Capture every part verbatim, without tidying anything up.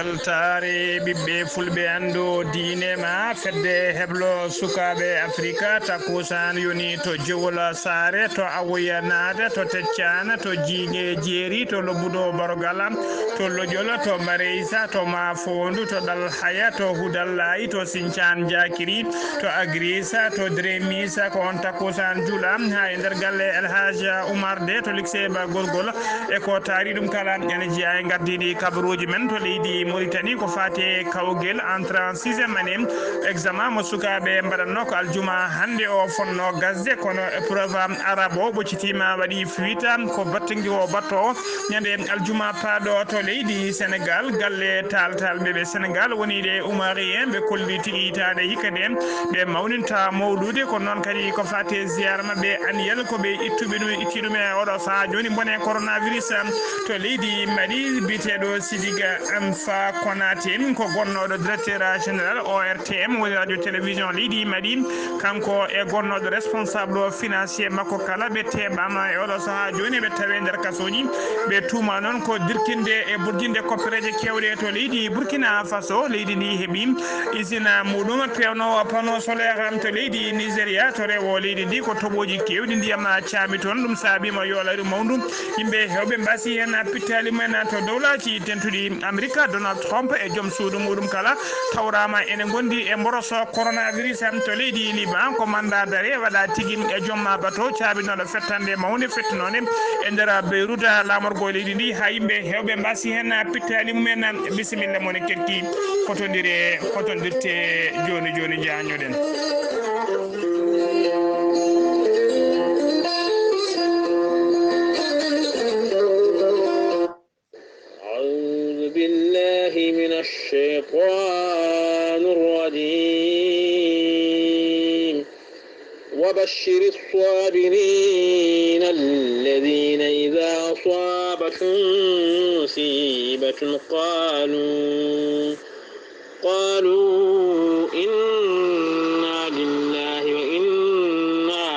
Weltaare ɓiɓɓe fulɓe, anndo diine ma fedde heblo sukaaɓe Afrika. Takkusaan yoni to Jowol Saare, to Awoya Naade, to Teccaan, to Jiiŋe Jeeri, to Lobbudo Barogala, to Lojol, to Mareysa, to Maafoondu, to Ɗalhaya, to Hudallaay, to Sincaan Jaakiri, to Agriisa, to Dremiisa. Ko on takkusaan juula haa e nder galle El Hadj Oumar de to Likseeba Gorgol. E ko taari ɗum kala, ene jeyaa e ngardiiɗi kabaruuji men to leydi Mauritanie, ko faati e kawgel entrée en sixième année, examen mo sukaaɓe mbaɗatnoo ko aljuma hannde o fotnoo gasde, kono épreuve arabe o ɓoccitiima, waɗi fuite. Ko battingi o batto o ñande aljuma paaɗo to leydi Sénégal. Galle taaltaalɓe ɓe Sénégal woni ɗe Oumarien, ɓe kolli tigi hitaande hikka nde ɓe mawninta mawluude, kono noon kadi ko faati e ziyaara maɓɓe annuel ko ɓe ittuɓe ɗum, itti ɗum e oɗo sahaa jooni, bone coronavirus to leydi Mali. Biyeteeɗo Sidiga Alpha Konaté ko gonnooɗo directeur général O R T M, woni radio télévision leydi Mali, kanko e gonnooɗo responsable financier makko kala, ɓe teeɓaama e oɗo sahaa jooni, ɓe tawee nder kasooji. Ɓe tuuma noon ko dirkinde e burjinde koppereeje keewɗe to leydi Burkina Faso. Leydi ndi heɓi usine muɗum peewnoowo panneau solaire to leydi Nigeria, to rewo leydi ndi ko toɓooji keewɗi ndiyam caami toon. Ɗum saabiima yoolaaru mawndu. Yimɓe heewɓe mbaasi heen pittaali mumen to Dowlaaji Dentuɗi Amerika. Donald Trump e joom suudu muɗum kala tawraama ene ngondi e mboroso coronavirus to leydi Liban. Ko mandat d'arrêt waɗa tigi e joom bato caabinooɗo fettande mawnde fettunoonde e nder Beyrouth, laamorgo leydi ndi, haa yimɓe heewɓe mbaasi heen pittaali mumen. Bisimilla mon e kerki, kotondire, kotondirte jooni jooni, njaññoɗen. أعوذ بالله من الشيطان الرجيم. وبشر الصابرين الذين إذا أصابتهم مصيبة قالوا، قالوا إنا لله وإنا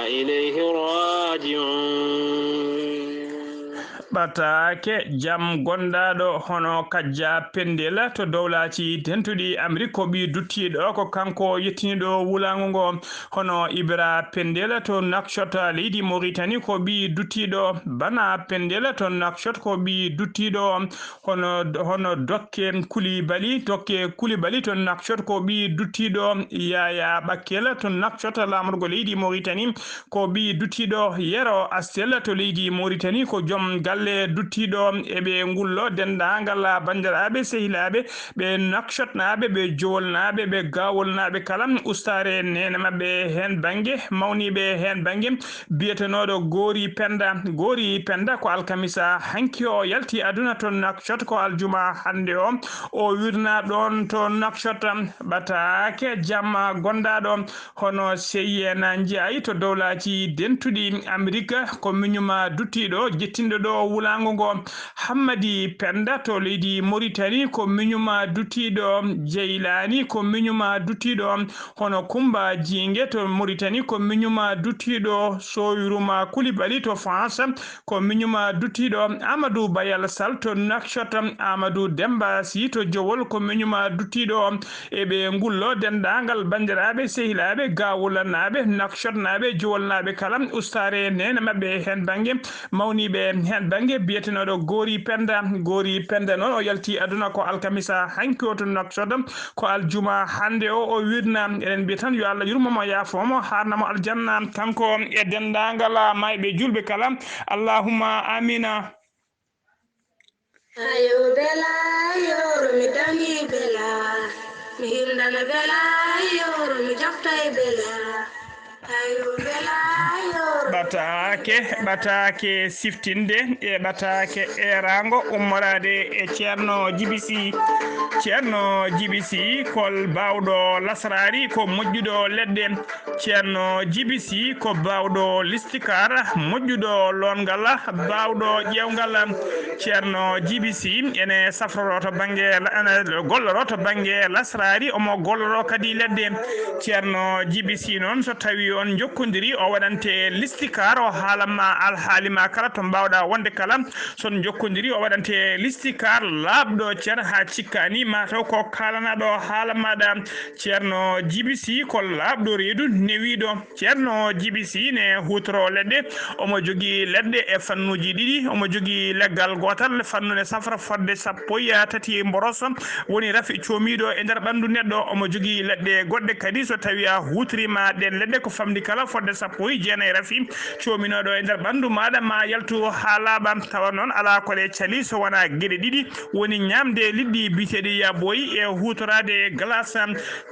إليه راجعون. Ɓataake jam gondaaɗo hono Kajja Pendela to Dowlaaji Dentuɗi Amerik, ko ɓii duttiiɗo, ko kanko yettiniiɗo wulaango ngo. Hono Ibra Pendela to Nouakchott, leydi Mauritanie, ko ɓii duttiiɗo. Bana Pendela to Nouakchott, ko ɓii duttiiɗo. Hono, hono Dokke Kulibali, Dokke Kulibali to Nouakchott, ko ɓii duttiiɗo. Yaya Ɓakkela to Nouakchott, laamorgo leydi Mauritanie, ko ɓii duttiiɗo. Yero Astel to leydi Mauritanie, ko joom galle duttiiɗo. Eɓe ngullo denndaangal banndiraaɓe, sehilaaɓe, ɓe Nouakchottnaaɓe, ɓe Jowolnaaɓe, ɓe Gawolnaaɓe kala, ustaare neene maɓɓe heen bannge, mawniiɓe heen bannge, biyetenooɗo Goori Penda. Goori Penda ko alkamisa hanki o yalti aduna to Nouakchott, ko aljuma hannde o, o wirna ɗoon to Nouakchott. Ɓataake jam gondaaɗo hono Seyena Njaay to Dowlaaji Dentuɗi Amerik, ko miñuma duttiiɗo, jettinɗo ɗo wulaango ngo. Hammadi Penda to leydi Mauritanie, ko miñuma duttiiɗo. Jeylaani, ko miñuma duttiiɗo. Hono Kumba Jiinge to Mauritanie, ko miñuma duttiiɗo. Soyruma Kulibali to France, ko miñuma duttiiɗo. Amadou Bayal Sall to Nouakchott, Amadou Demba Sy to Jowol, ko miñuma duttiiɗo. Eɓe ngullo denndaangal banndiraaɓe, sehilaaɓe, Gawolnaaɓe, Nouakchottnaaɓe, Jowolnaaɓe kala, ustaare neene maɓɓe heen bannge, mawniiɓe heen bannge, biyetenooɗo Goori Penda. Goori Penda noon, o yalti aduna ko alkamisa hanki o to Nouakchott, ko aljuma hannde o, o wirna. Eɗen mbiya tan yo Allah yurmo mo, yaafo mo, haarna mo aljanna, kanko e denndaangal maayɓe juulɓe kala. Allahumma amina. Ayo bela, yoro mi dangi bela, mi hindana bela, yoro mi jaftay bela. Ayo bela, yoro mi Ɓataake, ɓataake siftinde e ɓataake eeraango ummoraade e Ceerno Jibi Si. Ceerno Jibi Si ko baawɗo lasraari, ko moƴƴuɗo leɗɗe. Ceerno Jibi Si ko baawɗo listikaar, moƴƴuɗo loongal, baawɗo ƴeewngal. Ceerno Jibi Si ene safroro to bannge la-, ene golloro to bannge lasraari, omo golloro kadi leɗɗe. Ceerno Jibi Si noon, so tawii on njokkondiri, o waɗante listikaar, o haalan ma alhaali ma kala to mbaawɗa wonde kala. So on njokkondiri, o waɗante listikaar laaɓɗo cer haa cikkaani, ma taw ko kaalanaaɗo haala maaɗa. Ceerno Jibi Si ko laaɓɗo reedu, newiiɗo. Ceerno Jibi Si ne huutoro leɗɗe, omo jogii leɗɗe e fannuuji ɗiɗi, omo jogii leggal gootal, fannu ne safra fodde sappo e tati mboros, woni rafi coomiiɗo e nder ɓanndu neɗɗo. Omo jogii leɗɗe goɗɗe kadi, so tawii a huutoriima ɗeen leɗɗe, ko famɗi kala fodde sappo e jeenayi rafi coominooɗo e nder ɓanndu maaɗa, ma yaltu haa laaɓa. Tawa noon alaa ko ɗe cali so wonaa geɗe ɗiɗi, woni ñaamde liɗɗi biyeteeɗi yaboyi e huutoraade glace.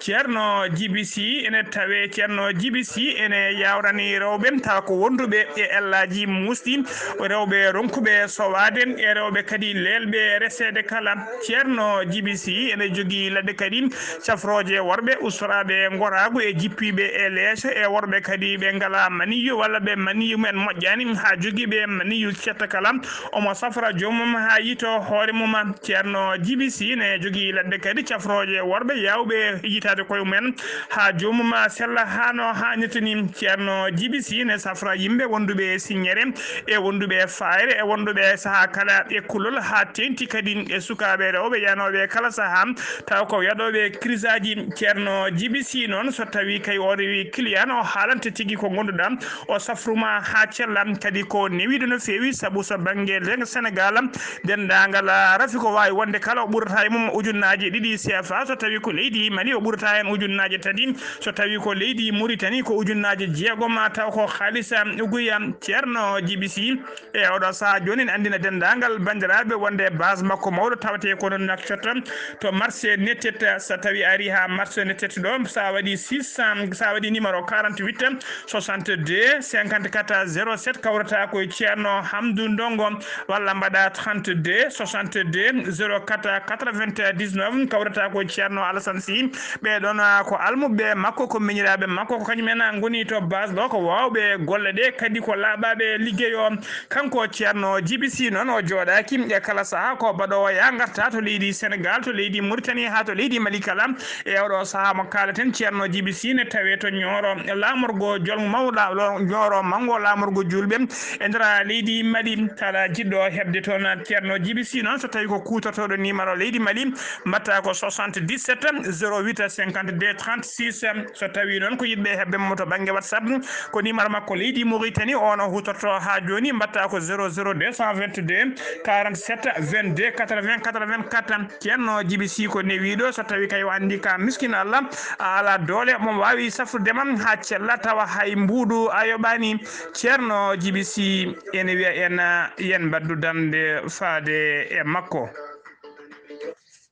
Ceerno Jibi Si ene tawee, Ceerno Jibi Si ene yaawrani rewɓe, tawa ko wonduɓe e ellaaji muusɗi, rewɓe ronkuɓe sowaade, e rewɓe kadi leelɓe reseede kala. Ceerno Jibi Si ene jogii leɗɗe kadi cafrooje worɓe, ustoraaɓe ngoraagu e jippiiɓe e leeso, e worɓe kadi ɓe ngalaa maniyu walla ɓe maniyu men moƴƴaani, haa jogiiɓe maniyu ketta kala. Omo safra joomum haa yiytoo hoore mum. Ceerno Jibi Si ne jogii leɗɗe kadi cafrooje worɓe yaawɓe yiytaade koye mumen haa joomum sella haa no haanirta ni. Ceerno Jibi Si ne safra yimɓe wonduɓe e siññere, e wonduɓe e faayre, e wonduɓe e sahaa kala e kulol, haa teeŋti kadi e sukaaɓe rewɓe yanooɓe kala sahaa, taw ko yaɗooɓe crise aji. Ceerno Jibi Si noon, so tawii kay o rewi client, o haalante tigi ko ngonduɗaa, o safru ma haa cella. Kadi ko newiiɗo no feewi, sabu so bannge leñol Senegaal, denndaangal, ah, rafi ko waawi wonde kala, o ɓurata e mum ujunnaaje ɗiɗi C F A, so tawii ko leydi Mali, o ɓurata heen ujunnaaje tati, so tawii ko leydi Muritani, ko ujunnaaje jeegom, taw ko haalisa uguya. Ceerno Jibi Si, e oɗo sahaa jooni, ene anndina denndaangal banndiraaɓe wonde base makko mawɗo tawetee ko ɗo Nouakchott, to marché Netet. So tawii a arii haa marché Netet ɗo, so a waɗii six cent, so a waɗii numéro quarante-huit soixante-deux cinquante-quatre zéro sept, kawrata ko e Ceerno Hamdu Ndongo, walla mbaɗa trente-deux soixante-deux zéro quatre quatre-vingt-dix-neuf, kawrata ko e Ceerno Alassane Sy. Ɓee ɗoon, ah, ko almuɓɓe makko, ko miñiraaɓe makko, ko kañum en, ah, ngoni to base ɗo, ko waawɓe golle ɗe, kadi ko laaɓaaɓe liggey o. Kanko Ceerno Jibi Si noon, o jooɗaaki e kala sahaa, ko baɗoowo yaa ngarta to leydi Senegaal, to leydi Muritani, haa to leydi Mali kala. E oɗo sahaa mo kaalaten, Ceerno Jibi Si ne tawee to Ñooro, laamorgo jolngo mawɗo, Ñooro manngo, laamorgo juulɓe e nder leydi Mali. Kala jiɗɗo heɓde toon Ceerno Jibi Si noon, so tawii ko kuutortooɗo numéro leydi Mali, mbaɗta ko soixante-dix-sept zéro huit cinquante-deux trente-six. So tawii noon ko yiɗɓe heɓde mo to bannge WhatsApp, ko numéro makko leydi Mauritanie, o no huutorto haa jooni, mbaɗta ko zéro zéro deux cent vingt-deux quarante-sept vingt-deux quatre-vingts quatre-vingt-quatre. Ceerno Jibi Si ko newiiɗo, so tawii kay o anndi ka miskin Allah, a alaa doole, mo waawi safrude ma haa cella, tawa hay mbuuɗu a yoɓaani. Ceerno Jibi Si ene wiya en, yen mbaɗdu darnde faade e makko.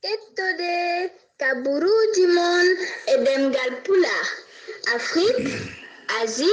Ƴettude kabaruuji mon e ɗemngal Pulaar, Afrik, Asie,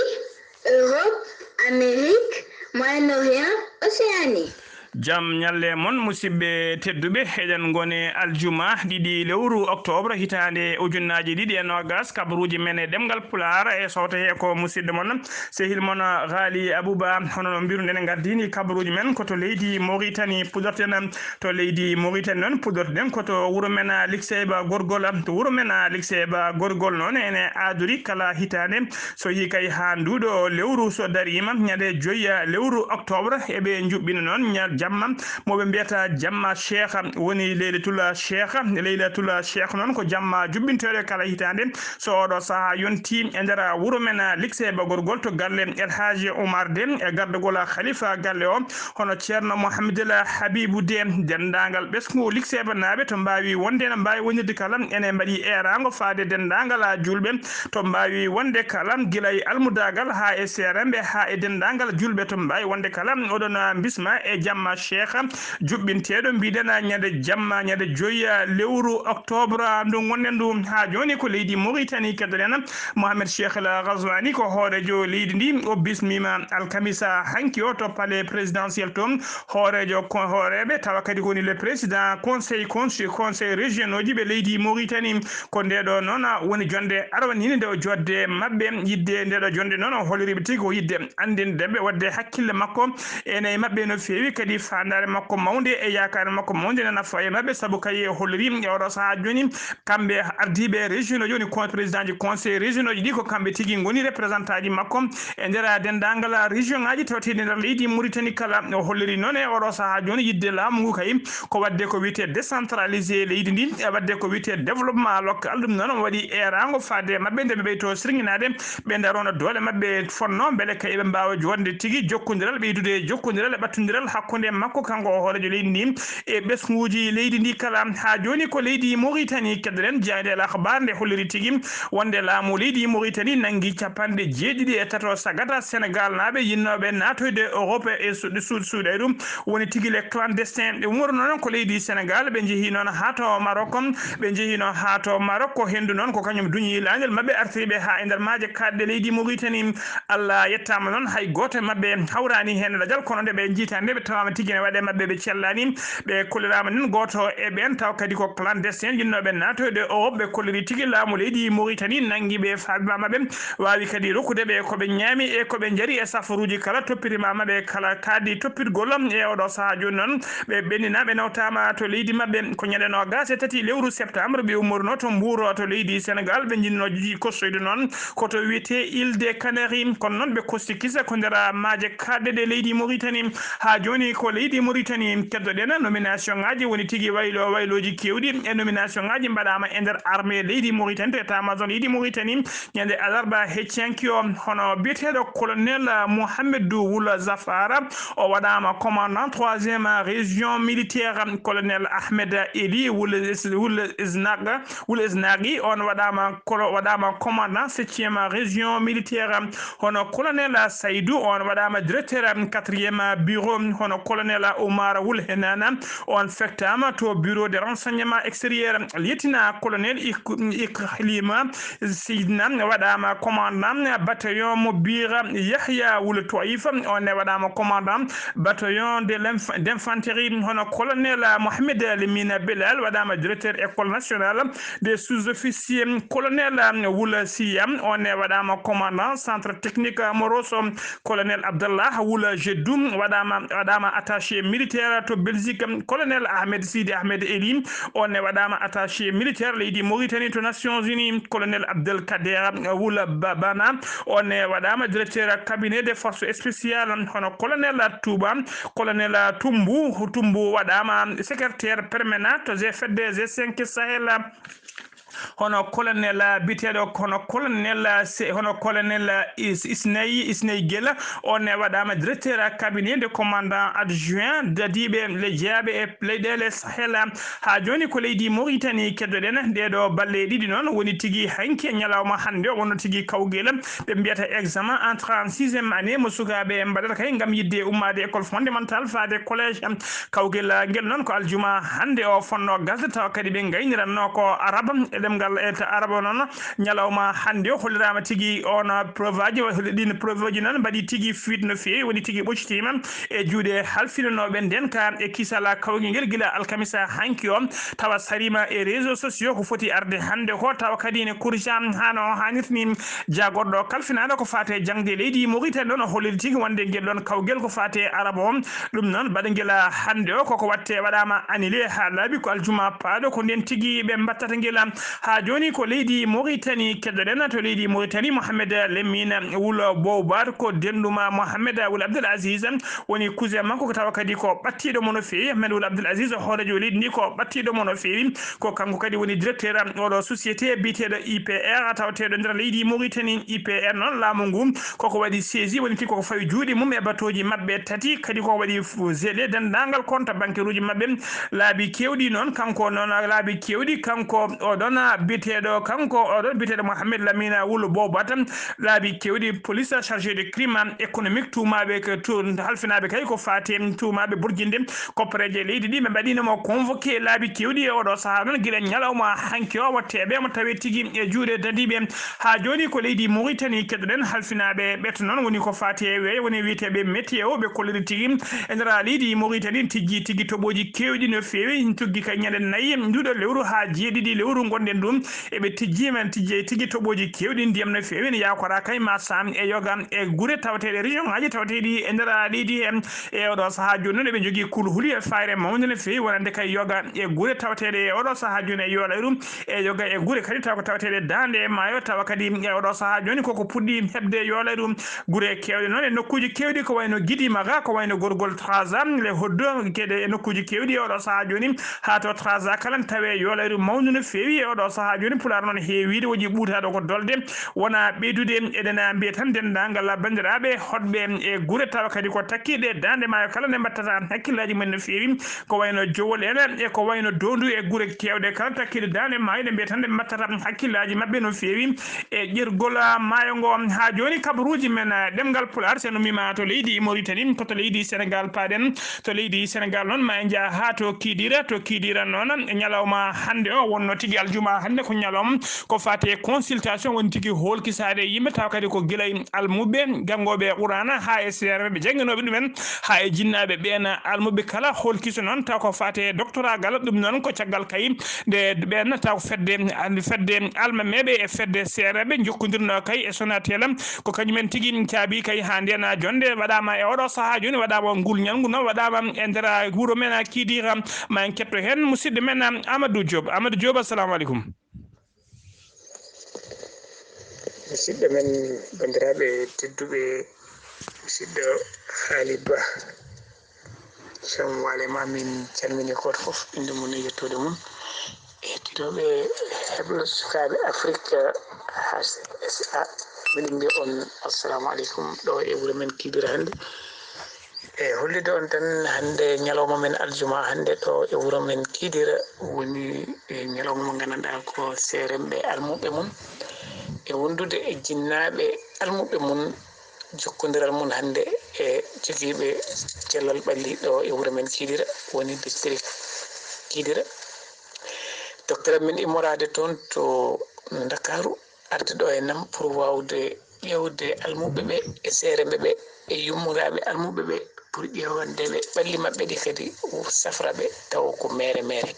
Europe, Amérique, Moyen-Orient, Océanie. Jam ñalle mon, musidɓe tedduɓe. Eɗen ngoni aljuma ɗiɗi lewru octobre, hitaande ujunnaaji ɗiɗi e noogas. Kabaruuji men e ɗemngal Pulaar e sowto he ko musidɗo mon, sehil mon Ghali Abouba. Hono no mbiruɗen, en ngardini kabaruuji men ko to leydi Mauritanie puɗɗorten. To leydi Mauritanie noon, puɗɗorten ko to wuro men Likseyba Gorgol. To wuro men Likseyba Gorgol noon, ene aadori kala hitaande, so yii kay haa nduuɗo lewru so dariima, ñande joyi lewru octobre, eɓe njuɓɓina noon ña-, jamma mo ɓe mbiyata jamma Cheikh, woni Leylatul Cheikh. Leylatul Cheikh noon ko jamma juɓɓinteeɗo kala hitaande. So oɗo sahaa yonti e nder wuro men Likseyba Gorgol to galle El Hadji Oumar Dé, e gardagol khalifa galle o, hono Ceerno Mouhamadul Habibou Dé, denndaangal ɓesngu Likseyba naaɓe to mbaawi wonde, no mbaawi wonirde kala, ene mbaɗi eeraango faade denndaangal juulɓe to mbaawi wonde kala, gila e almudaagal haa e seeremɓe, haa e denndaangal juulɓe to mbaawi wonde kala. Oɗon mbisma e jamma Cheikh, juɓɓinteeɗo mbiɗen ñande jamma, ñande joyi lewru octobre ndu ngonɗen ndu. Haa jooni ko leydi Mauritanie keddoɗen. Mohamed Cheikh El Ghazouani ko hooreejo leydi ndi, o bismiima alkamisa hanki o to palais présidentiel toon. Hooreejo ko hooreeɓe tawa kadi ko woni le président conseil consu-, conseil régionaux ji ɓe leydi Mauritanie. Ko nde ɗo noon woni jonde arwaniinde nde o jodde maɓɓe, yidde nde ɗo jonde noon o holliriiɓe tigi ko yidde anndinde ɓe waɗde hakkille makko ene e maɓɓe no feewi, kadi faandaare makko mawnde e yaakaare makko mawnde ne nafa e maɓɓe, sabu kay e holliri e oɗo sahaa jooni, kamɓe ardiiɓe régionaux ji woni con-, président ji conseil régionaux ji ɗi, ko kamɓe tigi ngoni représentant ji makko e nder denndaangal région ŋaaji tawteeɗi nder leydi Mauritanie kala. O holliri noon e oɗo sahaa jooni yidde laamu ngu kay ko waɗde ko wiyetee décentralisé leydi ndi, e waɗde ko wiyetee développement local. Ɗum noon omo waɗi eeraango faade e maɓɓe nde ɓe ɓeyto sirŋinaade, ɓe ndarono doole maɓɓe fonnoo, mbele kay eɓe mbaawa joɗde tigi jokkondiral, ɓeydude jokkondiral e ɓattondiral hakkunde makko, kanko o hooreejo leydi ndi, e ɓesnguuji leydi ndi kala. Haa jooni ko leydi Mauritanie keddoɗen, jaaynde El Akhbar nde holliri tigi wonde laamu leydi Mauritanie nanngi capanɗe jeeɗiɗi e tato sagata Sénégal naaɓe yinnooɓe naatoyde Europe e su-, suud-, suudayru, woni tigi les clandestins. Ɓe ummoruno noon ko leydi Sénégal, ɓe njehi noon haa to Maroc, ɓe njehi noon haa to Maroc, ko henndu noon ko kañum duñi laañol maɓɓe, artiri ɓe haa e nder maaje kaaɗɗe leydi Mauritanie. Allah yettaama noon, hay gooto e maɓɓe hawraani heen lajal, kono nde ɓe njiitaani nde, ɓe tawaama tigi ene waɗe maɓɓe, ɓe cellaani. Ɓe kolliraama noon gooto e ɓeen, taw kadi ko clandestin yinnooɓe naatoyde Europe, ɓe kolliri tigi laamu leydi Mauritanie nanngi ɓe, faabi ma maɓɓe, waawi kadi rokkude ɓe ko ɓe ñaami e ko ɓe njari e safaruuji kala, toppiri ma maɓɓe kala kadi toppitgol. E oɗo sahaa jooni noon, ɓe ɓennina, ɓe nawtaama to leydi maɓɓe. Ko ñande noogaas e tati lewru septembre ɓe ummoruno to Mbuur to leydi Sénégal, ɓe njinnoo ji kostoyde noon ko to wiyetee Île des Canaries. Kono noon ɓe kosti kisa ko nder maaje kaaɗɗe ɗe leydi Mauritanie. Haa jooni ko leydi Mauritanie keddoɗen nomination ŋaaji, woni tigi waylo waylooji keewɗi e nomination ŋaaji mbaɗaama e nder armée leydi Mauritanie, to état-major leydi Mauritanie, ñande alarba hecciyanki o. Hono biyeteeɗo colonel Mohamedou Wul Zafar, o waɗaama commandant troisième région militaire. Colonel Ahmed Eli Wul Is-, Wul Isnaq, Wul Isnaqi, on waɗaama colo-, waɗaama commandant septième région militaire. Hono colonel Saïdou, on waɗaama directeur quatrième bureau. Hono colonel Oumar Wul Henana, on fettaama to bureau de renseignement extérieur. Lieutenant colonel Ik-, Iklima Sidna waɗaama commandant bataillon mo Bira. Yahya Wul Toif, on ne waɗaama commandant bataillon de l'inf-, d'infanterie. Hono colonel Mohamed Lemina Belal waɗaama directeur école nationale des sous-officiers. Colonel Wul Siyam, on ne waɗaama commandant centre technique Moroso. Colonel Abdallah Wul Jeddou waɗaama, waɗaama attaché militaire to Belgique. Colonel Ahmed Sidi Ahmed Eli, on ne waɗaama attaché militaire leydi Mauritanie to Nations Unies. Colonel Abdelkader Wul Ba-, Bana, on ne waɗaama directeur cabinet des forces spéciales. Hono colonel Touba, colonel Tumbu, Tumbu waɗaama secrétaire permanent to G, fedde G cinq Sahel. Hono colonel, ah, biteɗo, hono colonel, ah, se-, hono colonel, ah, Is-, Isnay, Isnay Gela, on ne waɗaama directeur cabinet de commandant adjoint dadiiɓe le jeyaɓe e leyɗeele Sahel. Haa jooni ko leydi Mauritanie keddoɗen. Ɗee ɗo balle ɗiɗi noon woni tigi hanki e ñalawma hannde o wonno tigi kawgel ɓe mbiyata examen entrée en sixième année mo sukaaɓe mbaɗata kay ngam yidde ummaade école fondamentale faade collège. Kawgel ngel noon ko aljuma hannde o fonno gasde, tawa kadi ɓe ngayniranno ko araba, e ɗemngal e ta araba noon. Ñalawma hannde o holliraama tigi on preuve aji, ɗin preuve aji noon mbaɗi tigi fuite no feewi, woni tigi ɓoccitima e juuɗe halfinanooɓe nden ka e kisala kawgel ngel gila alkamisa hanki o, tawa sarima e réseaux sociaux ko foti arde hannde ko, tawa kadi ne kurja hano hanirta ni. Jagorɗo kalfinaɗo ko fate jangde leydi Mauritanie ɗon o holliri tigi wonde ngel ɗon kawgel ko fate araba o. Ɗum noon, baɗa ngel hannde o koko watte waɗaama annulé haa laaɓi ko aljuma paaɗo, ko nden tigi ɓe mbattata ngel. Haa jooni ko leydi Mauritanie keddoɗen. To leydi Mauritanie, Mohamed Lemine Wul Boubar ko denɗuma Mohamed Wul Abdel Aziz, woni cousin makko, ko tawa kadi ko ɓattiiɗo mo no feewi. Ahmed Wul Abdel Aziz, hooreejo leydi ndi, ko ɓattiiɗo mo no feewi. Ko kanko kadi woni directeur oɗo société biyeteeɗo I P R, tawateeɗo nder leydi Mauritanie. I P R noon, laamu ngu koko waɗi saisi, woni tigi koko fawi juuɗe mum e batooji maɓɓe tati, kadi koko waɗi f-, gelé denndaangal compte bancaire uji maɓɓe. Laabi keewɗi noon, kanko noon, laabi keewɗi, kanko oɗon Biteeɗo kanko oɗo, biteeɗo Mohamed Lamina Wulu Bobata, laabi kewɗi police chargé de crime économique, tuumaaɓe ko to-, halfinaaɓe kay ko faati e tuumaaɓe burjinde koppareeje leydi ɗi. Ɓe mbaɗino mo convoqué laabi kewɗi e oɗo sahaa noon, gila ñalawma hanki o, watte ɓe mo tawe tigi e juuɗe dadiiɓe. Haa jooni ko leydi Mauritanie keɗoɗen, halfinaaɓe ɓe to noon woni ko faati e weeyo, woni wiyeteeɓe météo, ɓe kolliri tigi e nder leydi Mauritanie tijji tigi toɓooji keewɗi no feewi, tuggi kay ñande nayi nduɗo lewru haa jeeɗiɗi lewru ngonɗen ɗum. Eɓe tijjiima tijji tigi toɓooji keewɗi, ndiyam no feewi, ne yaakora kay ma saam e yoga e gure tawateeɗe région ŋaaji tawateeɗi e nder leydi he. E oɗo sahaa jooni noon eɓe njogii kulhuli e fayre mawnde no feewi, wonande kay yoga e gure tawateeɗe e oɗo sahaa jooni e Yoolayru, e yoga e gure kadi tawa ko tawateeɗe daande e maayo, tawa kadi e oɗo sahaa jooni koko puɗɗi heɓde Yoolayru. Gure keewɗe noon e nokkuuji keewɗi, ko wayno Gidimaga, ko wayno Gorgol Traza, le Hoddo, geɗe e nokkuuji keewɗi e oɗo sahaa jooni, haa to Traza kala ne tawe Yoolayru mawndu no feewi e oɗo sahaa jooni. Pulaar noon heewiide woji ɓuutaaɗo ko dolde, wona ɓeydude. Eɗen mbiya tan denndaangal banndiraaɓe hoɗɓe e gure tawa kadi ko takkiiɗe daande maayo kala ne mbattata hakkillaaji mumen no feewi, ko wayno Jowol en e ko wayno Doondu e gure keewɗe kala takkiiɗe daande maayo, ɗe mbiya tan ɗe mbattata hakkillaaji maɓɓe no feewi e ƴergol, ah, maayo ngo. Haa jooni kabaruuji men, ah, ɗemngal Pulaar, so en ummiima to leydi Mauritanie, ko to leydi Senegaal paaɗen. To leydi Senegaal noon, ma en njah haa to Kidira. To Kidira noon, e ñalawma hannde o, wonno tigi aljuma hannde, ko ñalawma ko faati e consultation, woni tigi hoolkisaade yimɓe, tawa kadi ko gila e almuɓɓe, janngooɓe Quraana, haa e seerɓe ɓe jannginooɓe ɗumen, haa e jinnaaɓe ɓeen. Almuɓɓe kala hoolkiso noon, taw ko faati e doctoragal, ɗum noon ko caggal kay nde ɓeen taw fedde, fedde almameeɓe e fedde seerɓe njokkondirno kay e Sonatel, ko kañumen tigi caabi kay haa ndena jonnde waɗaama e oɗo sahaa jooni, waɗaama ngol ñalngu noon, waɗaama e nder wuro men Kidira. Ma en ketto heen musidɗo men Amadou Diop. Amadou Diop, assalamu aleykum. Musidɗo men, banndiraaɓe tedduɓe, musidɗo Khalid Ba, Shamwale ma, min calmini gooto fof innde mum e yettoode mum. E heɗotooɓe heblo sukaaɓe Afrik, H C S A, miɗen mbiya on assalamu aleykum ɗo e wuro men Kidira hannde. E hollude on tan, hannde ñalawma men aljuma, hannde ɗo e wuro men Kidira woni e ñalawma mo nganndanɗaa ko seeremɓe almuɓɓe mum e wondude e jinnaaɓe almuɓɓe mum, jokkondiral mum hannde e jogiiɓe cellal ɓalli ɗo e wuro men Kidira, woni district Kidira. Docteur amin immoraade toon to Ndakaaru, arde ɗo e nam pour waawde ƴeewde almuɓɓe ɓe e seeremɓe ɓe e yummoraaɓe almuɓɓe ɓe, pour ƴeewande ɓe ɓalli maɓɓe ɗi kadi, safra ɓe tawa ko meere meere.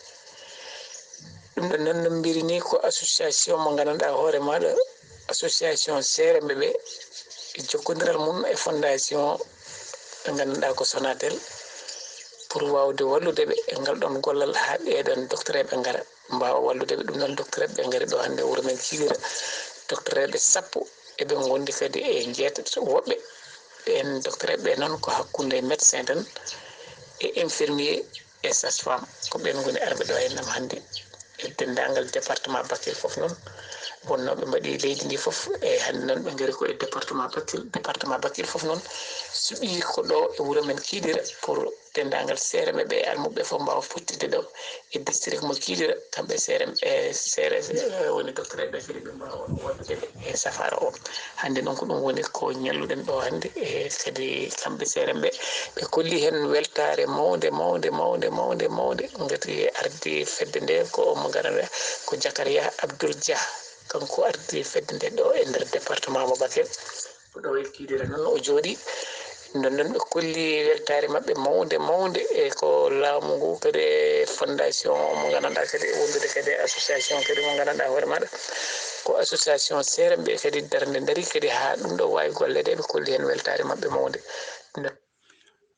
Ɗum ɗo noon no mbiri ni, ko association mo nganndanɗaa hoore maaɗa, association seeremɓe ɓe e jokkondiral mum e fondation ɓe nganndanɗaa ko Sonatel, pour waawde wallude ɓe e ngal ɗoon gollal haa ɓee ɗoon docteur ɓe ngara. Mbaawa wallude ɓe. Ɗum noon, docteur ɓe ngari ɗo hannde wuro men Kidira. Docteur ɓe sappo eɓe ngondi kadi e jeetato. Woɓɓe ɓeen docteur ɓe noon ko hakkunde médecin tan e infirmier e sage-femme. Ko ɓeen ngoni arɓe ɗo e nam hannde e denndaangal département Bakel fof noon. Wonnoo ɓe mbaɗi leydi ndi fof, e hannde noon ɓe ngari ko e département Bakel. Département Bakel fof noon suɓii ko ɗo e wuro men Kidira pour denndaangal seeremɓe ɓe almuɓɓe fof mbaawa fottitde ɗo e district mo Kidira, kamɓe seerem-, e seere, e woni docteur ɓe kadi ɓe mbaawa waɗude ɓe e safaara o. Hannde noon ko ɗum woni ko ñalluɗen ɗo hannde, e kadi kamɓe seeremɓe ɓe kolli heen weltaare mawnde, mawnde, mawnde, mawnde, mawnde, ngati ardi fedde nde ko mo nganndanɗaa ko Jakariya Abdoul Dia, kanko ardi fedde nde ɗo e nder département mo Bakel. Ko ɗo e Kidira noon o jooɗii. Nden noon ɓe kolli weltaare maɓɓe mawnde, mawnde, e ko laamu ngu kadi e fondation mo nganndanɗaa kadi e wondude kadi e association kadi mo nganndanɗaa hoore maaɗa ko association seeremɓe kadi darnde ndarii kadi haa ɗum ɗo waawi golleede, ɓe kolli heen weltaare maɓɓe mawnde.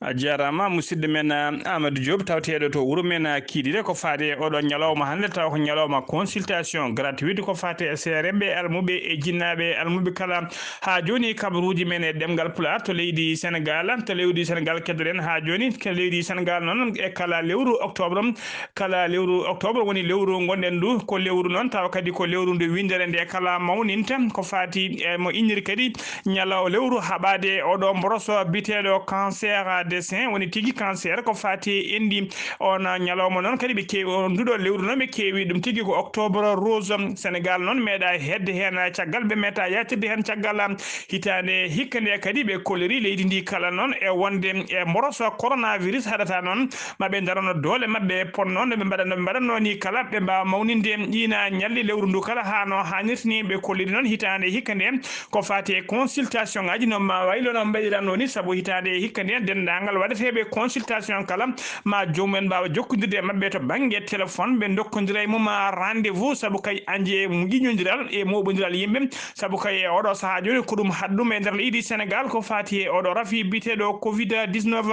A jaaraama, musidɗo men, ah, Amadou Diop, tawteeɗo to wuro men, ah, Kidira, ko faade e oɗo ñalawma hannde, tawa ko ñalawma consultation gratuite, ko faate e seeremɓe, almuɓe e jinnaaɓe, almuɓe kala. Haa jooni, kabaruuji men e ɗemngal Pulaar to leydi Senegaal, to leydi Senegaal keddoɗen haa jooni, ko leydi Senegaal noon e kala lewru octobre, kala lewru octobre woni lewru ngonɗen ndu, ko lewru noon tawa kadi ko lewru ndu winndere nde kala mawninta, ko faati e mo inniri kadi ñalaw lewru haɓaade oɗo mboroso biteeɗo cancer Dessin woni tigi cancer ko fati e enɗi. On ñalawma noon kadi ɓe keewi, on nduɗo lewru noon ɓe keewi ɗum tigi ko octobre rose. Sénégal noon meeɗa hedde heen caggal, ɓe meeta yaatirde heen caggal. Hitaande hikka nde kadi ɓe kolliri leydi ndi kala noon e wonde e mboroso coronavirus haɗata noon ma ɓe ndarano doole maɓɓe e ponno no ɓe mbaɗano, ɓe mbaɗanno ni kala ɓe mbaawa mawninde. Ina ñalli lewru ndu kala haa no haanirta ni. Ɓe kolliri noon hitaande hikka nde ko fati e consultation ngaji no ma waylo no mbaɗiranno ni, sabu hitaande e hikka nde denndaangal waɗeteeɓe consultation kala ma joomum en mbaawa jokkondirde e maɓɓe to bannge téléphone, ɓe ndokkondira e mum rendez-vous, sabu kay anje e ƴiñondiral e moɓondiral yimɓe, sabu kay e oɗo sahaa jooni ko ɗum haɗɗum e nder leydi Sénégal ko fati e oɗo rafi biyeteeɗo covid dix-neuf.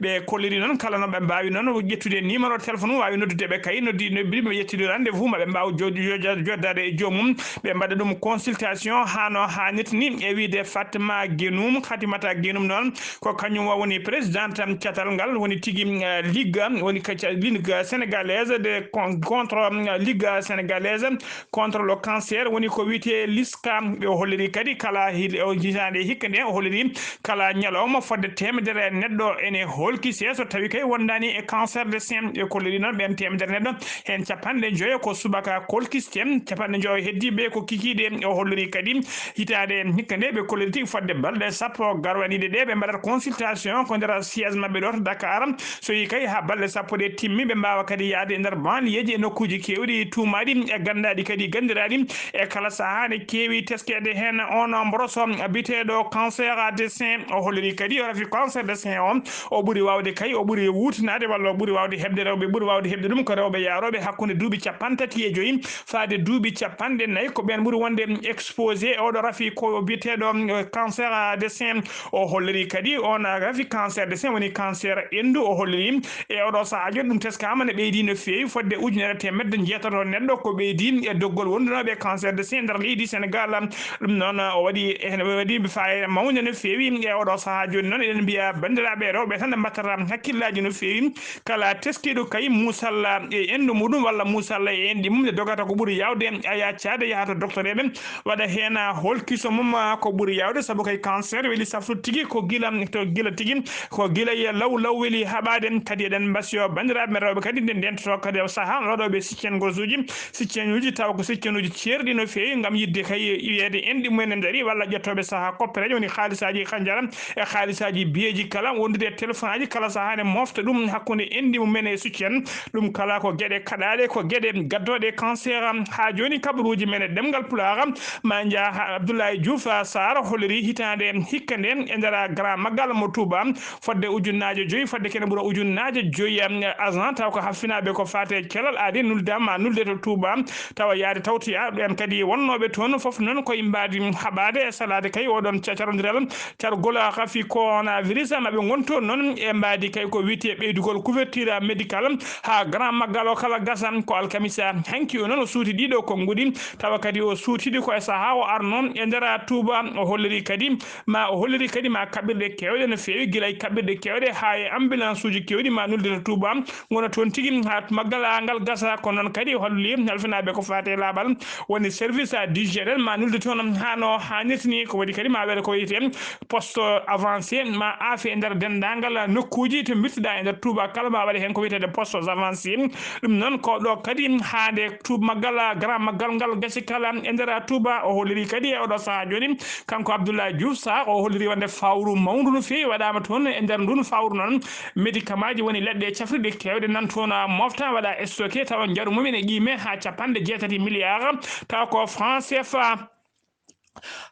Ɓe kolliri noon kala no ɓe mbaawi noon ƴettude numéro téléphone mum, waawi noddude ɓe kay, noddi, noddi ɓe ƴettude rendez-vous ma ɓe mbaawa jo-, jo-, jo-, joddade e joomum, ɓe mbaɗa ɗum consultation haa no haanirta ni. E wiide Fatma Guenoum, Hatimata Guenoum noon ko kañum o woni présidente catal ngal woni tigi, eh, Ligue, woni ka ca-, Ligue sénégalaise de con-, contre, eh, Ligue sénégalaise contre le cancer, woni ko wiyetee liska. Ɓe o holliri kadi kala hil-, o hitaande hikka nde o holliri kala ñalawma fodde teemedere neɗɗo ene holkisee so tawi kay wondaani e cancer de sein. Ɓe kolliri noon ɓeen teemedere neɗɗo heen capanɗe njoyo ko subaka kolkiste, capanɗe njoyo heddiiɓe ko kikiiɗe. O holliri kadi hitaande hikka nde ɓe kolliri tigi fodde balɗe sappo garwaniiɗe ɗe ɓe mbaɗata consultation ko nder siège maɓɓe ɗo to Dakar. So yi kay haa balɗe sappo ɗe timmi, ɓe mbaawa kadi yahde e nder banliyeeji e nokkuuji keewɗi tuumaaɗi e ganndaaɗi kadi ganndiraaɗi. E kala sahaa ne keewi teskeede heen on mboroso biyeteeɗo cancer de sein. O holliri kadi o rafi cancer de sein o, o ɓuri waawde kay, o ɓuri wuutinaade walla o ɓuri waawde heɓde rewɓe, ɓuri waawde heɓde ɗum ko rewɓe yaarooɓe hakkunde duuɓi capanɗe tati e joyi faade duuɓi capanɗe nayi, ko ɓeen ɓuri wonde exposé e oɗo rafi ko biyeteeɗo, eh, cancer de sein. O holliri kadi on rafi cancer de sein woni cancer enndu. O holliri e oɗo sahaa jooni ɗum teskaama ne ɓeydi no feewi fodde ujunere teemedde njeetato neɗɗo ko ɓeydi e doggol wondunooɓe e cancer de sein nder leydi Sénégal. Ɗum noon o waɗi, ene waɗi fayida mawnde no feewi e oɗo sahaa jooni noon. Eɗen mbiya banndiraaɓe rewɓe tan ɓe mbattata hakkillaaji no feewi. Kala teskiiɗo kay muusalla e enndu muɗum walla muusalla e enɗi mum, nde dogata ko ɓuri yaawde a yaccaade, yaha to doktoreeɓe, waɗa heen holkiso mum, ah, ko ɓuri yaawde, sabu kay cancer weli saftude tigi ko gila, to gila tigi, ko gila e law law weli haɓaade. Kadi eɗen mbasiyo banndiraaɓe men rewɓe kadi nde ndentoto kadi o sahaa oɗo ɓe siccen gosuuji, siccenuuji, tawa ko siccenuuji ceerɗi no feewi ngam yiɗde kay wiyeede enɗi mumen e ndarii walla ƴettooɓe sahaa koppereeje woni haalisaaji kanjara e haalisaaji biyeeji kala, wondude e téléphone aji kala sahaa ne mofta ɗum hakkunde enɗi mumen e succen. Ɗum kala ko geɗe kaɗaaɗe, ko geɗe gaddooɗe cancer. Haa jooni kabaruuji men e ɗemngal Pulaar ma njaha Abdoulaye Diouf Sarr holliri hitaande hikka nde e nder Grand Magal mo Touba fodde ujunnaaje joyi, fodde kene ɓura ujunnaaje joyi, um, agent taw ko haffinaaɓe ko faate e kelal aadi nuldaama nulde to Touba. Tawa yaade tawtoyaa ɓeen kadi wonnooɓe toon fof noon koye mbaadi haɓaade e salaade kay oɗon ca-, carondiral cargol rafi coronavirus, ma ɓe ngon toon noon e mbaadi kay ko wiyetee ɓeydugol couverture médical haa Grand Magal o kala gasa ko alkamisa hanki o noon o suuti ɗiɗo konnguɗi, tawa kadi o suutidi ko e sahaa o arno e nder Touba. O holliri kadi ma, o holliri kadi ma kaɓirɗe keewɗe no feewi, gila e kaɓirɗe keewɗe haa e ambulance uji keewɗi ma nulde to Touba ngona toon tigi haa maggal ngal gasa. Ko noon kadi o holliri halfinaaɓe ko faati e laaɓal woni service d'hygiène ma nulde toon haa no haanirta ni. Ko waɗi kadi ma waɗe ko wiyetee poste avancé ma aafe e nder denndaangal nokkuuji to mbirtiɗaa e nder Touba kala ma waɗe heen ko wiyeteede postes avancés. Ɗum noon ko ɗo kadi haa nde Touba maggal, Grand Maggal ngal gasi kala e nder Touba. O holliri kadi e oɗo sahaa jooni kanko Abdoulaye Diouf Sarr, o holliri wonde fawru mawndu no feewi waɗaama toon e nder ndun fawru noon. Médicament ji woni leɗɗe cafrirɗe keewɗe nan toon mofta waɗa stocké tawa njaru mum ene qiime haa capanɗe jeetati milliards tawa ko franc C F A.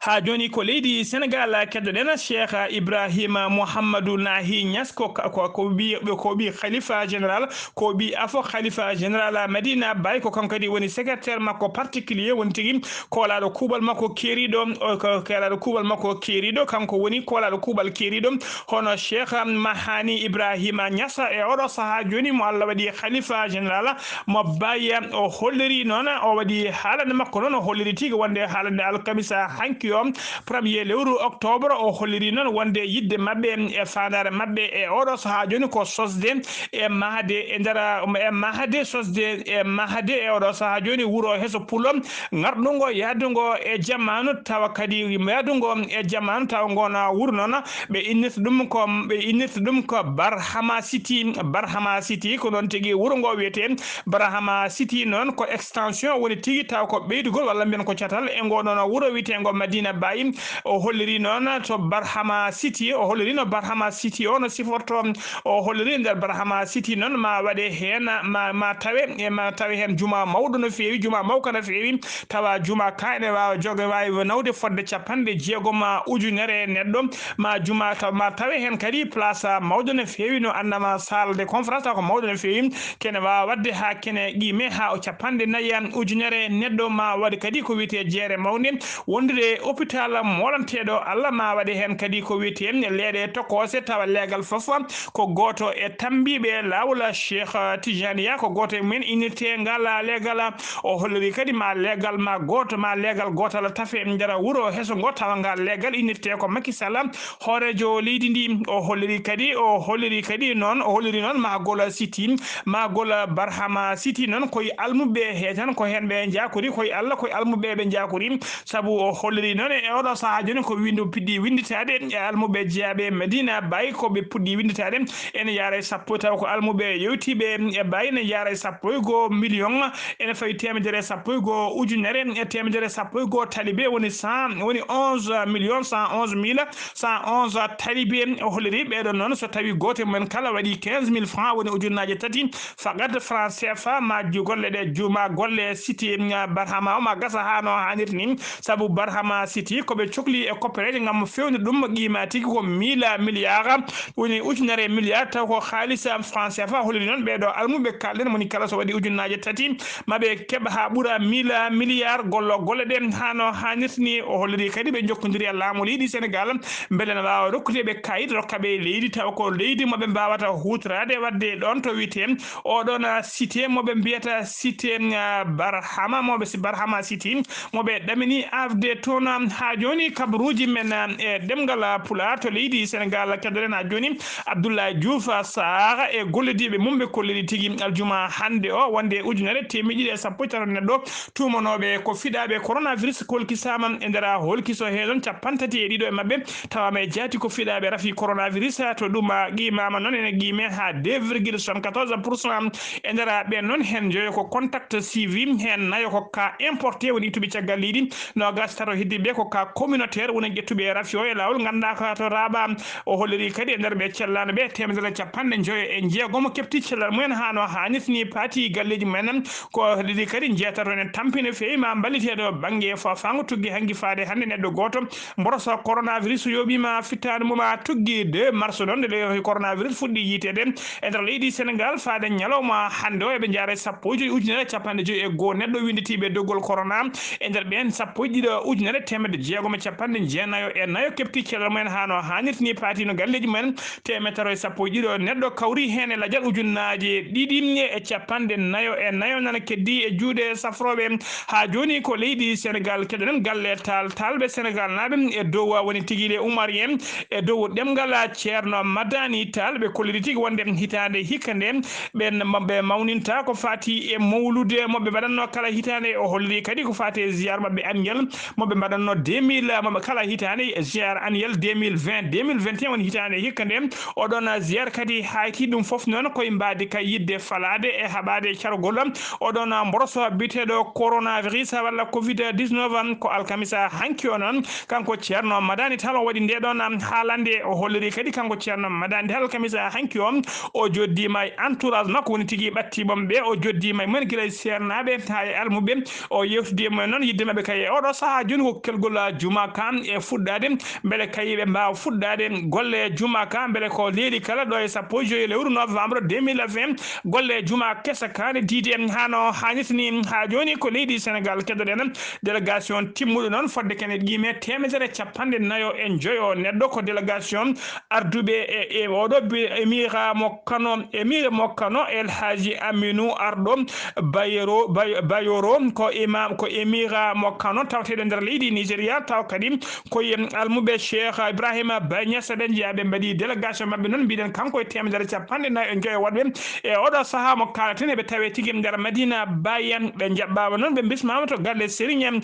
Haa jooni ko leydi Senegal keddoɗen Cheikh Ibrahima Mouhamadou Nahi Niass ko, ko, ko ɓi, ko ɓi Khalifa Général, ko ɓi afo Khalifa Général Medina Baye, ko kanko kadi woni secrétaire makko particulier woni tigi koolaaɗo kuuɓal makko keeriiɗo, o ko keelaaɗo kuuɓal makko keeriiɗo, kanko woni koolaaɗo kuuɓal keeriiɗo, hono Cheikh Mahani Ibrahima Niass e oɗo sahaa jooni mo Allah waɗi Khalifa Général mo Baye. O holliri noon, o waɗi haalande makko noon, o holliri tigi wonde haalande alkamisa hanki o, premier lewru octobre, o holliri noon wonde yidde maɓɓe e faandaare maɓɓe e oɗo sahaa jooni ko sosde e mahde e nder, e mahde sosde e mahde e oɗo sahaa jooni wuro Heso Pulo, ŋarɗungo yahdungo e jamaanu, tawa kadi yahdungo e jamaanu, tawa ngona wuro noon ɓe innirta ɗum ko, ɓe innirta ɗum ko Barhama City. Barhama City ko noon tigi wuro ngo wiyetee. Barhama City noon ko extension woni tigi, taw ko ɓeydugol walla mbiyen ko catal e ngo ɗoon wuro wiyeteengo Madina Baye. O holliri noon to Barhama City, o holliri no Barhama City o no siforto. O holliri nder Barhama City noon ma waɗe heen, ma, ma tawe, e ma tawe heen juma mawɗo no feewi, juma mawka no feewi, tawa juma ka ene waawa joge, waawi nawde fodde capanɗe jeegom ujunere neɗɗo, ma juma taw, ma tawe heen kadi place mawɗo no feewi, no annama salle de conférence taw ko mawɗo no feewi, kene waawa waɗde haa kene qime haa o capanɗe nayi ujunere neɗɗo, ma waɗ kadi ko wiyetee jeere mawnde, wondude hôpital moolanteeɗo Allah, ma waɗe heen kadi ko wiyetee leeɗe tokoose, tawa leegal fof ko gooto e tammbiiɓe laawol Cheikh Tijaniya, ko gooto e mumen innirtee ngal leegal. O holliri kadi ma leegal ma gooto, ma leegal gootal tafe nder wuro Heso ngo, tawa ngal leegal innirtee ko Macky Sall, hooreejo leydi ndi. O holliri kadi, o holliri kadi noon, o holliri noon mahgol City, mahgol Barhama City noon koye almuɓe he tan, ko heen ɓe njakori, koye Allah, koye almuɓe ɓe njakori. Sabu o holliri noon e oɗo sahaa jooni ko windu piɗɗi winnditaade e almuɓe jeyaaɓe Medina Baye, ko ɓe puɗɗi winnditaade ene yaara e sappo, taw ko almuɓe yewtiiɓe e Baye ne yaara e sappo e goo million, ene fawi teemedere e sappo e goo ujunere e teemedere e sappo e goo talibe, woni cent, woni onze millions cent onze mille cent onze talibe. O holliri ɓeeɗo noon, so tawi gooto e mumen kala waɗi quinze mille francs, woni ujunnaaje tati, fakat franc C F A, ma ju-, golle ɗe juma golle City, mm, Barhama o ma gasa haa no haanirta ni, sabu Barhama City ko ɓe cokli e koppereeje ngam feewnude ɗum qima tigi ko mille milliards, woni ujunere milliard, taw ko haalis, am, franc C F A. Holliri noon ɓeeɗo almuɓe kalɗen, moni kala so waɗi ujunnaaje tati, ma ɓe keɓa haa ɓura mille milliards gollo golle ɗe haa no haanirta ni. O holliri kadi ɓe njokkondiri e laamu leydi Senegal, mbele na waawa rokkude ɓe kayit, rokka ɓe leydi, taw ko leydi mo ɓe mbaawata huutoraade, waɗde ɗoon to wiyetee oɗoon, ah, Cité mo ɓe mbiyata Cité, ah, Barhama, mo ɓe si-, Barhama City, mo ɓe ɗamini afde toon. Haa jooni kabaruuji men, ah, e ɗemngal, ah, Pulaar to leydi Senegal, keddoɗen haa jooni Abdoulaye Diouf, ah, Sarr e gollidiiɓe mum ɓe kolliri tigi aljuma hannde o wonde ujunere teemedde ɗiɗi e sappo e tati neɗɗo tuumanooɓe ko fiɗaaɓe coronavirus kolkisaama e nder holkiso hee noon capanɗe tati e ɗiɗo e maɓɓe tawaama e jaati ko fiɗaaɓe rafi coronavirus, to ɗum qimaama noon ene qime haa deux virgule soixante-quatorze pour cent. E nder ɓeen noon heen njoyo ko contact suivi, heen nayo ko cas importé woni ittuɓe caggal leydi, noogaas e tato heddiiɓe ko cas communautaire woni ƴettuɓe rafi o e laawol ngannduɗaa ko to raaɓa. O holliri kadi e nder ɓe cellaano ɓe teemedere capanɗe njoyo e jeegom keɓti cellal mumen haa no haanirta ni, paati galleeji mumen. Ko ɗiɗi kadi njeetato ene tampi no feewi ma mballiteeɗo bannge fafaango tuggi hanki faade hannde neɗɗo gooto mboroso coronavirus yooɓiima fittaandu mum a tuggi deux mars noon nde leydi coronavirus fuɗɗi yiiteede e nder leydi Senegal faade ñalawma hannde o eɓe njaara e sappo e joyi ujunere capanɗe joyi e goo neɗɗo winnditiiɓe doggol corona. E nder ɓeen sappo e ɗiɗo ujunere teemedde jeegom e capanɗe jeenayo e nayo keɓti cellal mumen haa no haanirta ni, paati no galleeji mumen teemedere e sappo e ɗiɗo neɗɗo kawri heen e lajal ujunnaaje ɗiɗi e capanɗe nayo e nayo nana keddi e juuɗe safrooɓe. Haa jooni ko leydi Senegal keɗoɗen galle Taal, Taalɓe Senegal naaɓe e dow woni tigi les Oumariens e dow ɗemngal Ceerno Madani Taal. Ɓe kolliri tigi wonde hitaande hikka nde ɓen ma-, ɓe mawninta ko faati e mawlude mo ɓe mbaɗatnoo kala hitaande. O holliri kadi ko faati e ziyaar maɓɓe annuel mo ɓe mbaɗatnoo deux mille, mo ɓe kala hitaande, ziyaar annuel deux mille vingt, deux mille vingt et un woni hitaande hikka nde. Oɗon ziyaar kadi hayti ɗum fof noon koye mbaadi ka yiɗde falaade e haɓaade cargol oɗon mboroso biyeteeɗo coronavirus walla covid dix-neuf. Ko alkamisa hanki o noon, kanko Ceerno Madani Tall o waɗi nde ɗon haalande. O holliri kadi kanko Ceerno Madani Tall alkamisa hanki o, o joddiima e entourage makko woni tigi ɓattiiɓe ɓe, o joddiima e mumen gila e seernaaɓe haa e almuɓe. O yewtidi e mumen noon yidde maɓɓe kay e oɗo sahaa jooni ko kelgol juma kan e fuɗɗaade, mbele kay ɓe mbaawa fuɗɗaade golle juma ka, mbele ko leydi kala ɗo e sappo e joyi lewru novembre deux mille vingt, golle juma kesa kane diidi en hano haanirta ni. Haa jooni ko leydi Senegal keddoɗen délégation timmuɗo noon fodde kene qime teemedere capanɗe nayo e joyo neɗɗo, ko délégation arduɓe e, e oɗo bi-, émira mo Kano, émir mo Kano El Hadji Aminou Arɗo Bayero, Bay-, Bayoro, ko imam, ko émira mo Kano tawteɗo nder leydi Nigeria, taw kadi koye almuɓe Cheikh Ibrahima Ba Niass ɓe njeyaa, ɓe mbaɗi délégation maɓɓe noon, mbiɗen kanko e teemedere capanɗe nayi e joyo waɗɓe e oɗo sahaa mo kaalaten, eɓe tawe tigi nder Madina Baye. Ɓe njaɓɓaama noon, ɓe mbismaama to galle Serigne,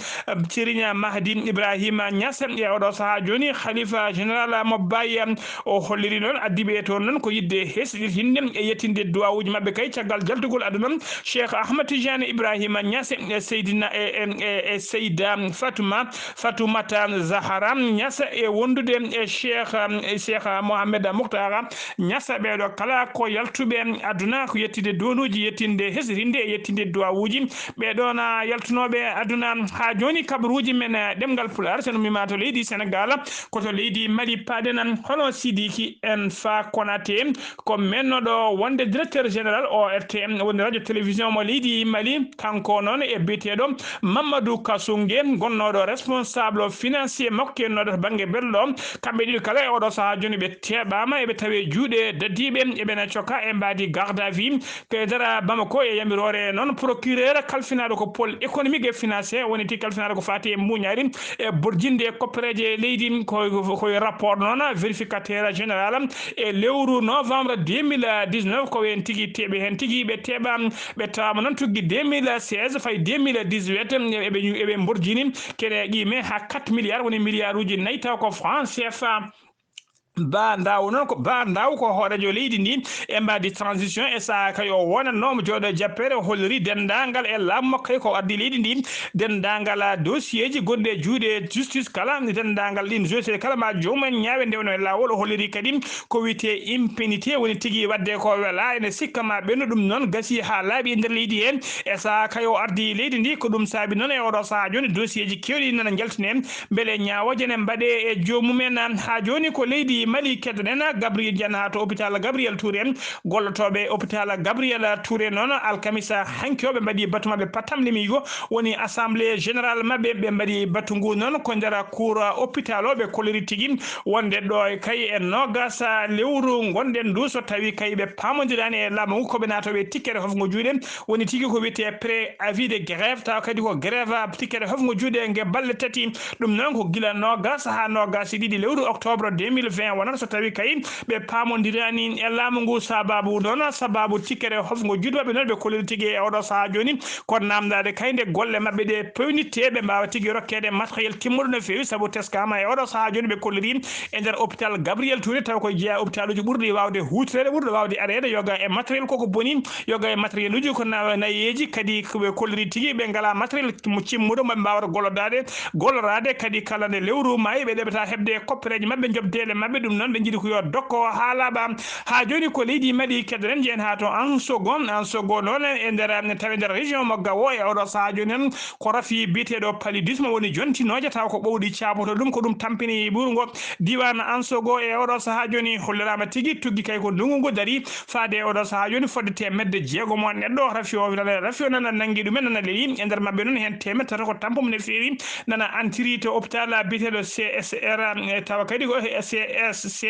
Serigne Mahdi Ibrahima Niass. E oɗo sahaa jooni, Khalifa Général mo Baye o holliri noon, addi ɓe toon noon ko yiɗde hesɗitinde e yettinde duwawuuji maɓɓe kay caggal jaltugol aduna Cheikh Ahmad Tidiane Ibrahima Niass e Seydina, e, e, e, e Seyda Fatuma, Fatumata Zahara Niass e wondude e Cheikh, e Cheikh Mohamed Mukhtar Niass. Ɓeeɗo kala ko yaltuɓe aduna, ko yettinde duwawuuji, yettinde hesɗitinde e yettinde duwawuuji. Ɓeeɗo na yaltunooɓe aduna haa jooni. Kabaruuji men, eh, ɗemngal Pulaar, so en ummiima to leydi Senegaal, ko to leydi Mali paaɗen. Hono Sidiki Enfa Konate, ko mennooɗo wonde directeur général O R T M, woni radio télévision mo leydi Mali, kanko noon e biyeteeɗo Mamadou Kasunge, gonnooɗo responsable financier makko, kennooɗo to bannge belɗo. Kamɓe ɗiɗo kala e oɗo sahaa jooni ɓe teeɓaama, eɓe tawe juuɗe dadiiɓe, eɓe na coka e mbaadi garde à vue. Ko e nder Bamako, e yamiroore noon procureur kalfinaaɗo ko pôle économique et financier, woni tigi kalfinaaɗo ko faati e mbuuñaari e borjinde e koppereeje leydi, ko, ko e rapport noon vérificateur général e lewru novembre deux mille dix-neuf, ko ɓeen tigi teeɓi heen tigi, ɓe teeɓa, ɓe tawaama noon tuggi deux mille seize fayi deux mille dix-huit, eɓe, eɓe mborjini kene qiime haa quatre milliards, woni milliard uji nayi, taw ko franc C F A. Ba Ndaw noon ko, Ba Ndaw ko hooreejo leydi ndi e mbaadi transition e sahaa kay o wonatnoomo jooɗo jappere, o holliri denndaangal e laamu makko kay ko ardii leydi ndi, denndaangal dossier ji gonɗi e juuɗe justice kala, denndaangal ɗiin dossier kala ma joomum en ñaawe ndewno e laawol. O holliri kadi ko wiyetee impunité, woni tigi waɗde ko welaa, ene sikka ma ɓennu. Ɗum noon gasi haa laaɓi e nder leydi he. E sahaa kay o ardii leydi ndi, ko ɗum saabi noon e oɗo sahaa jooni dossier ji keewɗi nana njaltine. Mbele ñaawooje ne mbaɗee e joomum en? Haa jooni ko leydi Mali keddoɗen, Gabriel Diane haa to hôpital Gabriel Touré. Gollotooɓe hôpital Gabriel Touré noon, alkamisa hanki o, ɓe mbaɗi batu maɓɓe patam lemigo, woni assemblée générale maɓɓe. Ɓe mbaɗi batu ngu noon ko nder cour hôpital o, ɓe kolliri tigi wonde ɗo e kay e noogas lewru ngonɗen ndu, so tawi kay ɓe paamondiraani e laamu ngu, ko ɓe naatooɓe tikkere hofngo juuɗe, woni tigi ko wiyetee préavis de grève, tawa kadi ko grève tikkere hofngo juuɗe nge balɗe tati. Ɗum noon ko gila noogas haa noogas e ɗiɗi lewru octobre deux mille vingt wonata, so tawi kay ɓe paamondiraani e laamu ngu. Sababu noon, sababu tikkere hofngo juuɗe maɓɓe noon, ɓe kolliri tigi e oɗo sahaa jooni ko naamndaade kay nde golle maɓɓe ɗe peewnittee, ɓe mbaawa tigi rokkeede matériel timmuɗo no feewi, sabu teskaama e oɗo sahaa jooni ɓe kolliri e nder hôpital Gabriel Touré, taw ko jeyaa hôpitaluuji ɓurɗi waawde huutoreede, ɓurɗo waawde areede, yoga e matériel koko boni, yoga e matériel uji ko na-, nayeeji, kadi ko ɓe kolliri tigi ɓe ngalaa matériel mo cimmuɗo mo ɓe mbaawata gollodaade, golloraade, kadi kala nde lewru maayi ɓe ɗeɓata heɓde koppereeje maɓɓe, jobdeele maɓɓe. Ɗum noon ɓe njiɗi ko yo dokko haa laaɓa. Haa jooni ko leydi Mali keddoɗen, njeyen haa to Ansogo. Ansogo noon e nder, tawi nder région mo Gao e oɗo sahaa jooni noon, ko rafi biyeteeɗo paludisme woni jontinooje, taw ko ɓowɗi caaboto ɗum, ko ɗum tampini ɓuurngo diiwaan Ansogo e oɗo sahaa jooni. Holliraama tigi tuggi kay ko ndunngu ngu darii faade e oɗo sahaa jooni fodde teemedde jeegom o neɗɗo. Rafi o nana, rafi o nana nanngi ɗumen, nana leyi. E nder maɓɓe noon heen teemedde tato ko tampo mum no feewi, nana antiri to hôpital biyeteeɗo C S R, e tawa kadi ko C S C,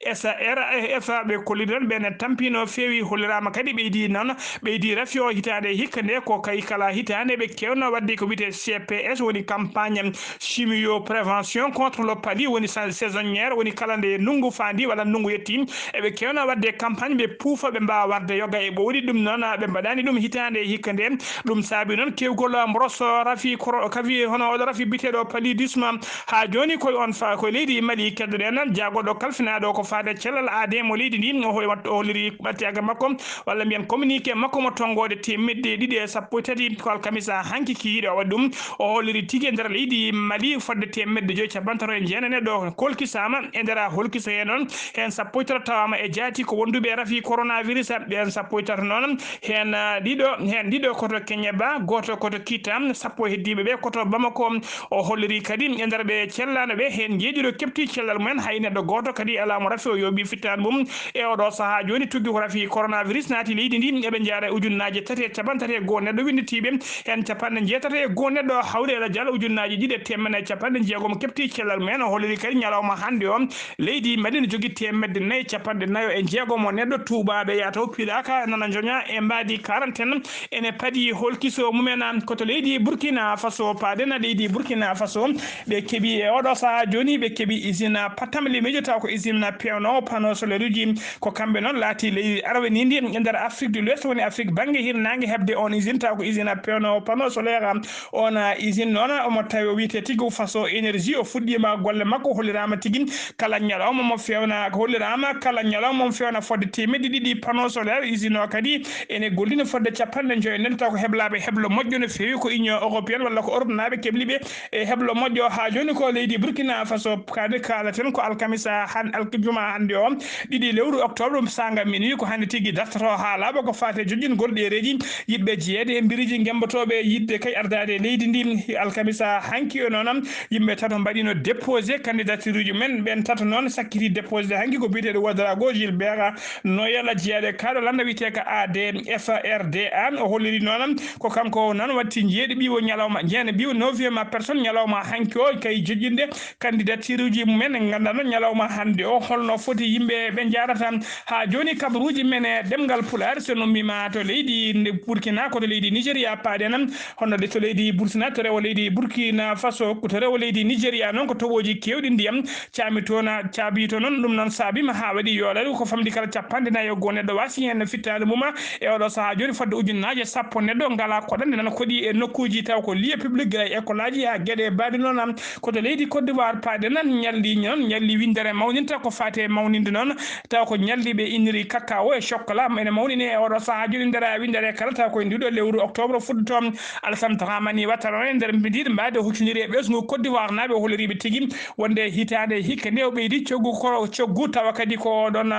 S R F ɓe kolliri noon, ɓe ne tampino feewi. Holliraama kadi ɓeydi noon, ɓeydi rafi o hitaande e hikka nde, ko kay kala hitaande ɓe keewno waɗde ko wiyetee C P S, woni campagne chimio prévention contre le palu, woni sa-, saisonnière, woni kala nde ndunngu faandi walla ndunngu yetti, eɓe keewno waɗde campagne, ɓe puufa, ɓe mbaawa warde yoga e ɓowɗi. Ɗum noon ɓe mbaɗaani ɗum hitaande e hikka nde. Ɗum saabi noon keewgol mboros rafi koro-, kafi hono oɗo rafi biyeteeɗo paludisme. Haa jooni koye on fa-, koye leydi Mali keddoɗen, jaagorɗo kalfinaaɗo ko faade cellal aadee mo leydi ndi, o hoy wat-, o holliri ɓattiyaga makko, walla mbiyen communiqué makko mo tonngoode teemedde ɗiɗi e sappo e tati, ko alkamisa hanki kikiiɗe o waɗi ɗum. O holliri tigi e nder leydi Mali fodde teemedde joyi capanɗe tati e jeenayi neɗɗo kolkisaama. E nder holkiso hee noon, heen sappo e tati tawaama e jaati ko wonduɓe rafi coronavirus. Ɓeen sappo e tati noon, heen, ah, ɗiɗo, heen ɗiɗo koto Keñeba, gooto koto Kita, sappo e heddiiɓe ɓe koto Bamako. O holliri kadi e nder ɓe cellaano ɓe, heen njeeɗiɗo keɓti cellal mumen, hay neɗɗo gooto kadi alaa mo rafi o yooɓi fittaandu mum. E oɗo sahaa jooni, tuggi ko rafi coronavirus naati leydi ndi, eɓe njaara e ujunnaaje tati e capanɗe tati e goo neɗɗo winnditiiɓe, heen capanɗe njeetati e goo neɗɗo hawri e lajal, ujunnaaje ɗiɗi e teemedde e capanɗe jeegom keɓti cellal mum. O holliri kadi ñalawma hannde o, leydi Mali no jogii teemedde nayi e capanɗe nayo e jeegom o neɗɗo tuubaaɓe yataw piilaaka nana njoña e mbaadi quarantaine. Ene padi holkiso mumen ko to leydi Burkina Faso. Paaden leydi Burkina Faso, ɓe keɓi e oɗo sahaa jooni, ɓe keɓi usine Patam Limijo, taw ko usine peewnoowo panneau solaire uji. Ko kamɓe noon laati leydi arweniindi e nder Afrique de l'Ouest, woni Afrique bannge hirnaange, heɓde on usine, taw ko usine peewnoowo panneau solaire. On usine noon omo tawi o wiyetee tigi ko Faso Énergie. O fuɗɗiima golle makko, holliraama tigi kala ñalawma mo feewna, ko holliraama kala ñalawma mo feewna fodde teemedde ɗiɗi panneau solaire. Usine o kadi ene gollina fodde capanɗe njoyo nden, taw ko heblaaɓe heblo moƴƴo no feewi, ko Union Européenne walla ko Europe naaɓe kebli ɓe e heblo moƴƴo. Haa jooni ko leydi Burkina Faso kadi kaalaten, ko alkamisa han-, aljuma hannde o, ɗiɗi lewru octobre, saanga minuit, ko hannde tigi dartoto haalaaɓe ko faati e joƴƴingol ɗereeji yiɗɓe jeyeede e mbiriji gembotooɓe yiɗde kay ardaade e leydi ndi. Alkamisa hanki o noon, yimɓe tato mbaɗino déposé candidature uji mumen. Ɓen tato noon sakkiti déposé hanki ko biyeteeɗo Ouedraogo Gilbert Noyel, jeyaɗo e kaaɗo lannda wiyeteeka A D F R D A. O holliri noon ko kanko noon watti jeeɗi ɓiwo ñalawma, jeene ɓiwo neuvième personne ñalawma hanki o kay joƴƴinde candidature uji mumen. En nganndaa noon ñalawma hannde o holno foti yimɓe ɓe njaarata. Haa jooni kabaruuji men e ɗemngal Pulaar, so nummiima to leydi nde Burkina, ko to leydi Nigéria paaɗen, hono de to leydi Burkina, to rewo leydi Burkina Faso, to rewo leydi Nigéria noon ko toɓooji keewɗi ndiyam caamitoo na, caabii to noon. Ɗum noon saabiima haa waɗi yoolal ko famɗi kala capanɗe nayi e goo neɗɗo waasi heen fittaandu mum. E oɗo sahaa jooni fodde ujunnaaje sappo neɗɗo ngalaa koɗande nana koɗi e nokkuuji taw ko lieu public gila e école aji haa geɗe baaɗi noon. Ko to leydi Côte d'Ivoire paaɗen, ñalli noon, ñalli winndere mawninta ko faati e mawninde noon, taw ko ñalli ɓe inniri cacao e chocolat ene mawnini e oɗo sahaa jooni nder winndere kala, taw ko e ndiɗo lewru octobre fuɗɗoto. Alassane Dramane Ouattara o e nder ndiɗi mbaadi huccondiri e ɓesngu Côte d'Ivoire naaɓe, o holliriiɓe tigi wonde hitaande hikka nde o ɓeydi coggu ko coggu, tawa kadi ko ɗon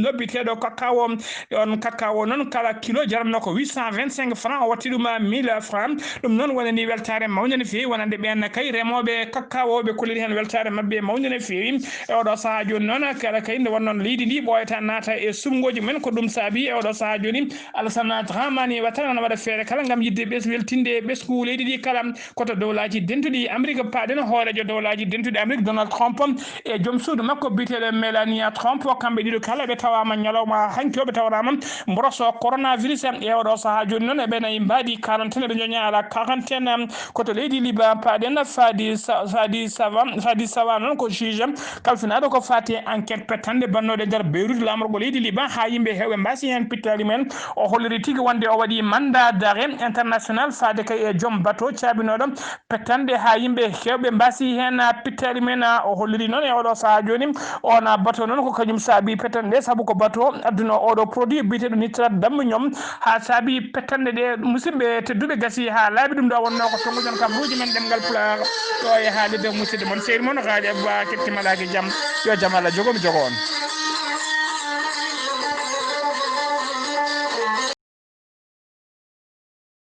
lobbiteeɗo cacao. On cacao noon kala kilo jaranno ko huit cent vingt-cinq francs, o watti ɗum mille francs. Ɗum noon wonani weltaare mawnde no feewi, wonande ɓeen kay remooɓe cacao, ɓe kolliri heen weltaare maɓɓe mawnde no feewi. E oɗo sahaa jooni noon, kala kay nde wonnoon leydi ndi ɓooyata naata e suɓngooji mumen, ko ɗum saabi e oɗo sahaa jooni Alassane Dramane Ouattara nana waɗa feere kala ngam yiɗde ɓes-, weltinde ɓesngu leydi ndi kala. Ko to Dowlaaji Dentuɗi Amrik paaɗen, hooreejo Dowlaaji Dentuɗi Amrik Donald Trump e joom suudu makko biyeteeɗo Melania Trump, kamɓe ɗiɗo kala ɓe tawaama ñalawma hanki o, ɓe tawraama mboros coronavirus. E oɗo sahaa jooni noon, ɓe nayi mbaadi quarantaine, ɓe njoña ala quarantaine. Ko to leydi Liban paaɗen, Fadi Sa-, Fadi Sava, Fadi Sava noon ko juge kalfinaaɗo ko faati e enquête pettande bannooɗe nder Beirut, laamorgo leydi Liban, haa yimɓe heewɓe mbaasi heen pittaali mumen. O holliri tigi wonde o waɗi mandat d'arrêt international faade kay e joom bateau caabinooɗo pettande haa yimɓe heewɓe mbaasi heen pittaali mumen. O holliri noon e oɗo sahaa jooni, on bateau noon ko kañum saabi pettande, sabu ko bateau adduno oɗo produit biyeteeɗo nitrate d'ammonium, haa saabi pettande ɗe. Musidɓe tedduɓe, gasi haa laaɓi, ɗum ɗo wonno ko tonnguɗon kabaruuji men ɗemngal Pulaar ɗo e haalirde musidɗo mon, sehil mon Gaali Abba, ketti malaaki jam. Yo jam Allah jogo mi jogo on.